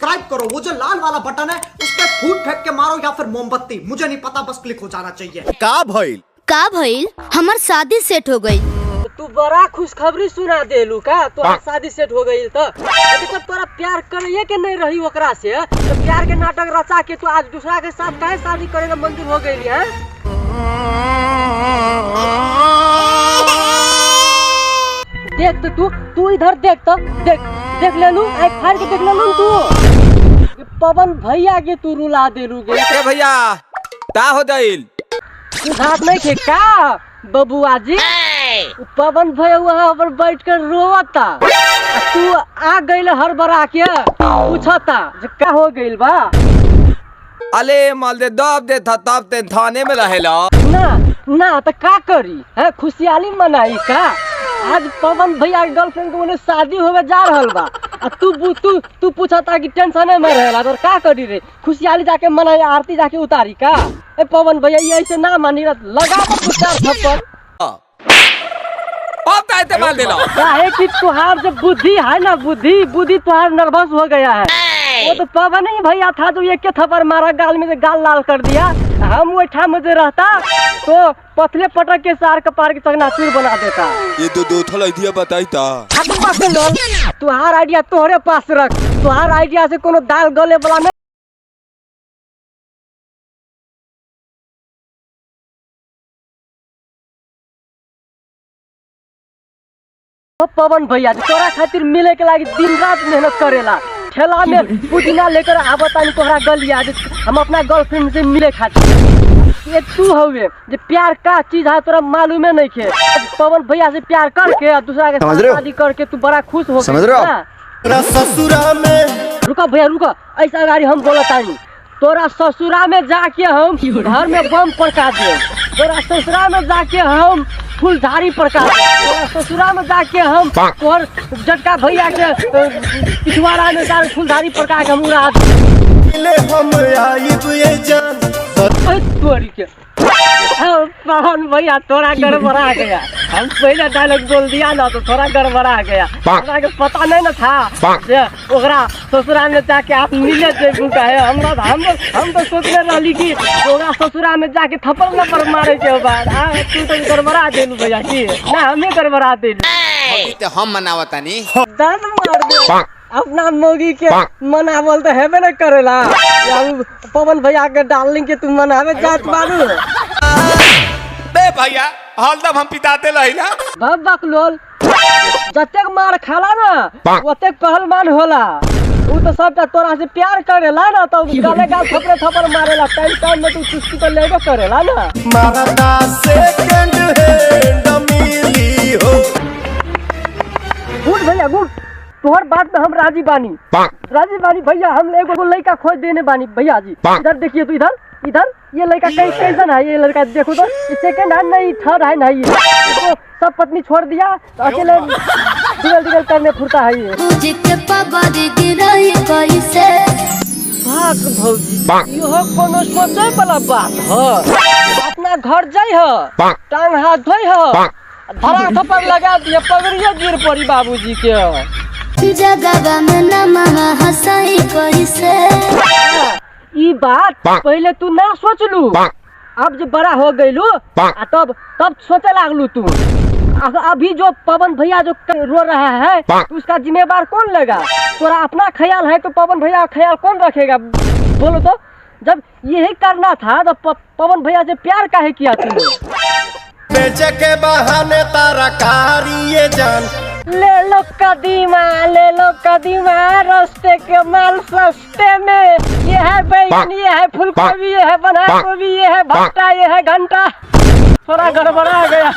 Subscribe करो। वो जो लाल वाला बटन है उस पर फूट फेंक के मारो या फिर मोमबत्ती, मुझे नहीं पता, बस क्लिक हो जाना चाहिए। का भइल? का भइल? हमर शादी सेट हो गई। तू बड़ा खुशखबरी सुना देलू का, तोरा शादी सेट हो गई। तो जब तोरा प्यार करे के नहीं रही ओकरा से, तो प्यार के नाटक रचा के तू आज दूसरा के साथ काहे शादी करे ला मंजूर हो गई है? देख तो तू तू इधर देख तो देख देख ले लू, आँख फाड़ के देख ले लू तू। पवन भैया के तू रुला देलू गे। ए भैया ता हो गइल? सुधार नहीं थे का बबुआ जी? पवन भैया वहाँ पर बैठ कर रोवता, तू आ गइल हड़बड़ा के पूछता जे का हो गइल बा। अले माल दे दब दे था तब ते थाने में रहेला। ना ना तो का करी है, खुशहाली मनाई का? आज पवन भैया के गर्लफ्रेंड के बोले शादी होवे जा रहल बा, आ तू तू तू पूछता कि टेंशन में रहेला, तो का करी रे? खुशहाली जाके मनाई, आरती जाके उतारी का? ए पवन भैया ये ऐसे ना मानी, लगा दो चार थप्पड़। अब ताते माल देला काहे कि तुहार जो बुद्धि है ना, बुद्धि बुद्धि तुहार नर्वस हो गया है। वो तो पवन ही भैया था जो एक के थप्पड़ मारा गाल में से गाल लाल कर दिया। हम वो ठाम मुझे रहता तो पतले पटक के सार कपार के चकनाचूर बना देता। ये तो दो थल आइडिया बताई ता। तुहार आइडिया तोहरे पास रख, तुहार आइडिया से कोनो दाल गले वाला नहीं। पवन भैया तोरा खातिर मिले के लागी दिन रात मेहनत करेला, ठेला में पुदीना लेकर आवता तोहरा गलिया हम अपना गर्लफ्रेंड से मिले खातिर। ये तू हवे जे प्यार का चीज है तोरा मालूमे नहीं खे। पवन भैया से प्यार करके और दूसरा के साथ शादी करके तू बड़ा खुश हो। समझ रहे हो? ससुरा में रुका भैया रुका, ऐसा गाड़ी हम बोलता नहीं। तोरा ससुरा में जाके हम घर में बम पड़का दे, तोरा ससुरा में जाके हम फुलझारी पड़का दे, तोरा ससुरा में जाके हम तोहर जटका भैया के पिछवाड़ा में जाके फुलझारी पड़का के हम उड़ा दे। तोरी के पवन भैया थोड़ा गड़बड़ा गया, हम पहले डायलॉग बोल दिया ना तो थोड़ा गड़बड़ा गया। हमरा के पता नहीं ना था जे ओकरा ससुरा में जाके आप मिले जेबू काहे। हमरा हम तो सोचले रहली कि ओकरा ससुरा में जाके थप्पड़ न पर मारे के बाद। आ तू तो गड़बड़ा देलू भैया की ना, हमें गड़बड़ा देलू। तो हम मनावतानी दर्द मार दे अपना मोगी के मनावल तो हेबे न करेला। पवन भैया के डार्लिंग के तू मनावे जात बारू। बे भैया हलदम हम पिताते रहिला। बकलोल जतेक मार खाला ना ओतेक पहलवान होला। उ तो सबटा तोरा से प्यार करेला ना, तो गाले गाल थपड़े थप्पड़ मारेला। टाइम टाइम में तू चुस्की तो लेबे करेला ना। मारता सेकंड हैंड मिली हो। गुड भैया गुड, तोहर बात में हम राजी बानी, राजी बानी भैया। हम एगो लड़का खोज देने बानी भैया जी। इधर देखिए तो इधर इधर ये लड़का कैसन है? ये लड़का देखो तो सेकंड हैंड नहीं थर्ड हैंड है ये। तो सब पत्नी छोड़ दिया तो अकेले डिगल डिगल करने फुरता है ये। भाग भौजी इहो कोनो सोचे वाला बात है। अपना घर जाइ ह, टांग हाथ धोइ ह, धरा थप्पड़ लगा दिया पगड़िए गिर पड़ी बाबूजी के। ई बात पहले तू ना सोचलू, अब जब बड़ा हो गईलू तब तब सोचे लागलू तू। अभी जो पवन भैया जो रो रहा है तो उसका जिम्मेदार कौन लगा? तोरा अपना ख्याल है तो पवन भैया का ख्याल कौन रखेगा बोलो तो? जब यही करना था तो पवन भैया से प्यार काहे किया तूने? बेचे के बहाने तारा कारी जान। ले लो कदीमा, ले लो कदीमा, रास्ते के माल सस्ते में। ये है बैंगन, ये है फूलगोभी, ये है बंधा गोभी, ये है भट्टा, ये है घंटा। थोड़ा गड़बड़ा गया।